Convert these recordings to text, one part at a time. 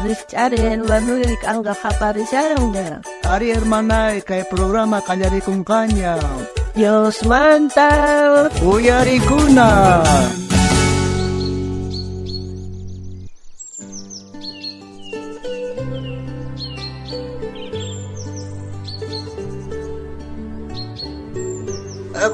Rijch'ari hermanoy, k'anqa qaparishanña. Ari hermanay, kay programa qallarikunqaña. Diosmanta Uyarikuna.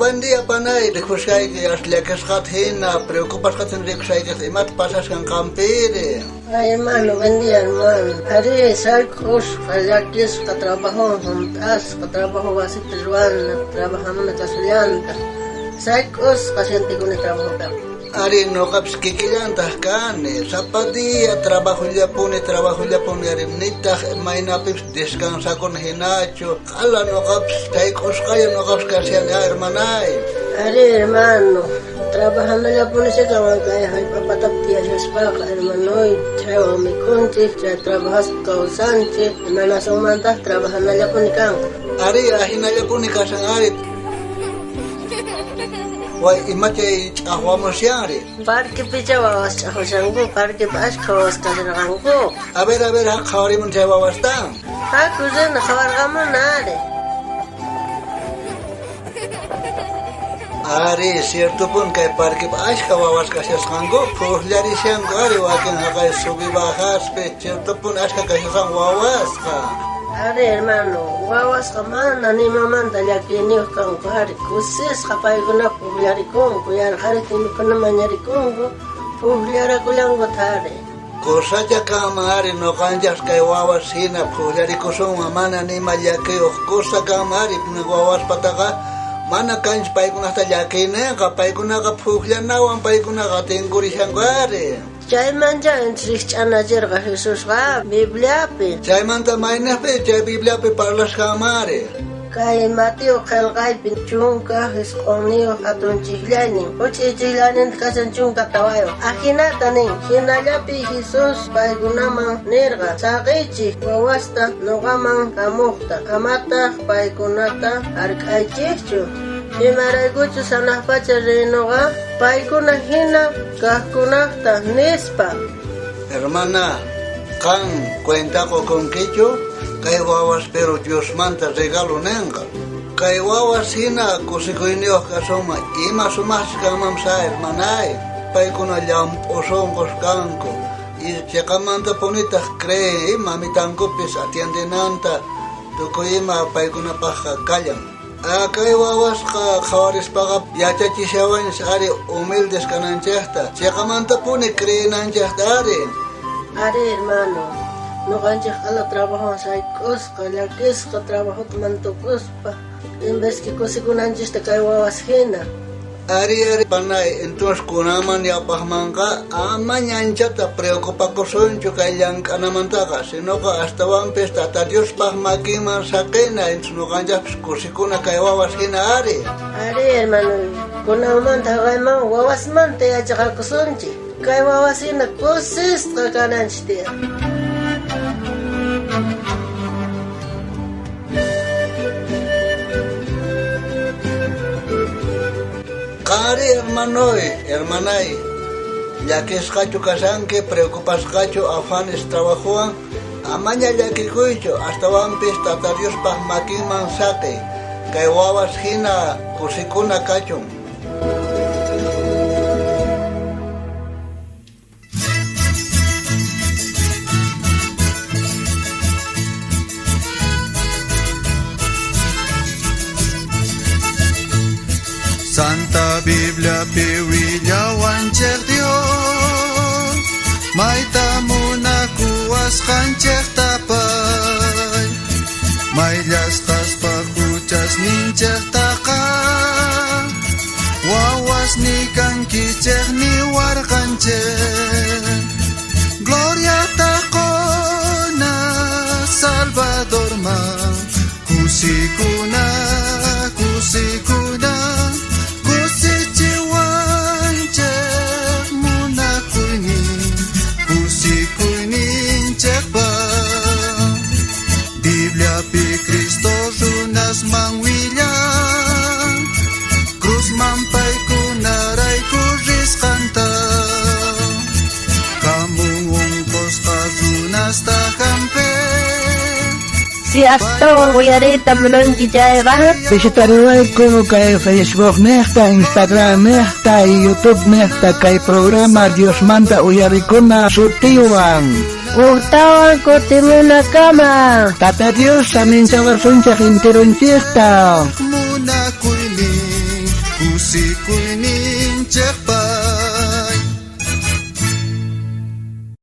Buen día, panay. Rikusqayki llakisqata hina, preocupasqata rikusqayki imata pasasqan qampiri. Ay, hermano, buen día, hermano. Ari, sayk'usqa, llakisqa, trabajo junt'asqa, trabajo wasipi ruwana, trabajamuna kasillanta. Sayk'usqa sientikuni trabajopi. Ari, noqapis kikillantaq kani. Sapa día trabajollapuni, trabajollapuni, ari nitaq maynapipis descansakuni hinachu. Q'ala noqapis sayk'usqalla noqapis kashani, hermanay. Ari, hermano, trabajanallapuni chaykawan kay jallp'a patapi tiyashaspaqa, hermanoy, chaywan mikhunchik, chay trabajaspa kawsanchik, imanasunmantaq trabajanallapuni kanqa. Ari, ahinallapuni kashan ari. Way, ima chay ch'aqwamushanri? Parquepicha wawas ch'aqwashanku, parquepi ashkha wawas kasharqanku. A ver, haq qhawarimun chay wawasta. Haku rina qhawarqamuna ari. Ari, ciertopuni kay parquepi ashkha wawas kashasqanku, pujllarishanku ari wakin haqay subi bajaspi, ciertopuni ashkha kashasqanku wawasqa. Ari, hermano, wawasqa mana nimamanta llakiyniyuq kanku ari, kusisqa paykuna pujllarikunku, yarqharita mikhuna mañarikunku, pujllarakullankuta ari. Kusacha kanman ari noqanchis kay wawas hina pujllarikusunman, mana nima llakiyuq kusa kanman ari wawaspataqa mana kanchu paykunata llakiyninqa, paykunaqa pujllanawan paykunaqa tinkurishanku ari. Chaymanta rijch'anachirqa Jesusqa Bibliapi. Chaymanta mayniqpi chay Bibliapi parlasqanman ari. Kay Mateo qillqaypi 19 hatun chiqllaynin, huch'uy chiqllayninta kashan 14. Ajinata nin, hinallapi Jesús paykunaman nirqa, saqiychik wawasta noqaman hamuqta, amataq paykunata hark'aychikchu. Imaraykuchu hanaq pacha reinoqa paykuna hina kaqkunaqta nispa. Hermana, qan cuenta qukunkichu kay wawas pero Diosmanta regalo ninqa. Kay wawas hina kusikuyniyuq kasunman, ima sumaqchus kanman sa hermanay, paykuna llamp'u sunqus kanku. Y chiqamantapunitaq creen mamitankupis atiendinanta, tukuy ima paykunapaqqa kallan. Kay wawasqa qhawarispaqa yachachishawanchis ari humildes kananchikta, chiqamantapuni creenanchikta ari. Ari, hermano, noqanchik q'ala trabajowan sayk'usqa, llakisqa trabajota mantukuspa, en vez que kusikunanchista kay wawas hina. Ari, ari, panay, entonces kunaman yapaqmanqa ama ñanchata preocupakusunchu kay llank'anamantaqa, sinoqa astawanpis Tata Diospaq makinman saqina, entonces noqanchaqpis kusikuna kay wawas hina ari. Ari, hermano, kunanmanta haqayman wawasmanta yachaqakusunchik, kay wawas hina kusisqa kananchik tiyan. Qari, hermanoy, hermanay, llakisqachu kashanki, preocupasqachu afanes trabajowan, amaña llakikuychu, astawanpis Tata Diospaq makinman saqi, kay wawas hina kusikuna kachun. Santa Biblia willawanchej Dios, mayta munakuwasqanchej tapay, mayllasqaspa huchasninchejtaqa, wawas nikankichej niwarqanchej. Gloria taqona Salvadorman, kusikuna, kusikuna, kusichiwanchej munakuynin, kusikuyninchejpa. Bibliapi Cristo runasman willan, cruzman paykunarayku risqanta. Kamun unqusqa runasta Si astawan uyariyta munanki chayqa, Visitariwayku kay Facebook nejta, Instagram nejta y YouTube nejta kay programa Diosmanta uyarikuna sutiwan. Ujtawan kutimunakama. Tata Dios saminchawasunchej intirunchejta.